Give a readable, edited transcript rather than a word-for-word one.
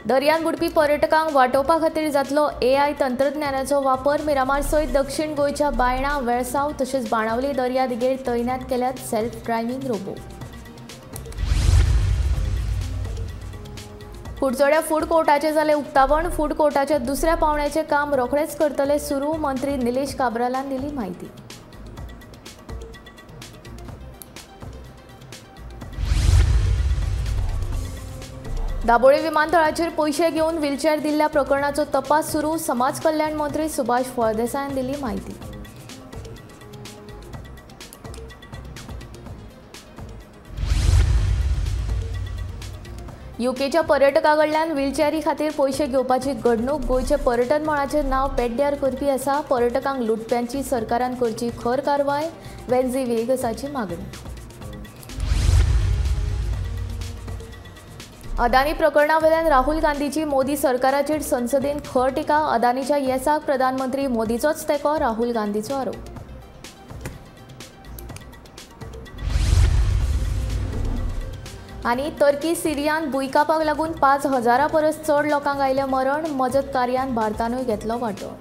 दर्यान बुडपी पर्यटकांक वाटोवपा खातीर जातलो एआय तंत्रज्ञानाचो वापर. मिरामार सयत दक्षिण गोंयच्या बायणा, वेळसांव तशेंच बाणावली दर्यादेगेर तैनात केल्यात सेल्फ ड्रायव्हिंग रोबो. कुडचड्या फूड कोर्टाचें जालें उक्तावण. फूड कोर्टाच्या दुसऱ्या पावंड्याचें काम रोखडेंच करतले सुरू. मंत्री निलेश काब्रालान दिली म्हायती. दाबोळी विमानतळाचेर पयशे घेवन व्हीलचॅर दिल्ल्या प्रकरणाचो तपास सुरू. समाज कल्याण मंत्री सुभाष फळदेसायान दिली म्हायती. युकेच्या पर्यटका कडल्यान व्हीलचॅरी खातीर पयशे घेवपाची घडणूक गोंयचे पर्यटन मळाचें नांव पेड्ड्यार करपी आसा. पर्यटकांक लुटप्यांची सरकारान करची खर कारवाय. वेन्झी व्हिएगसाची मागणी. अदानी प्रकरणावेल्यान राहुल गांधीची मोदी सरकाराचेर संसदेन खर टिका. अदानीच्या येसाक प्रधानमंत्री मोदीचोच तेंको, राहुल गांधीचो आरोप. आनी टर्की सिरियान भुंयकांपाक लागून 5000 परस चड लोकांक आयलें मरण. मजत कार्यान भारतानूय घेतलो वांटो.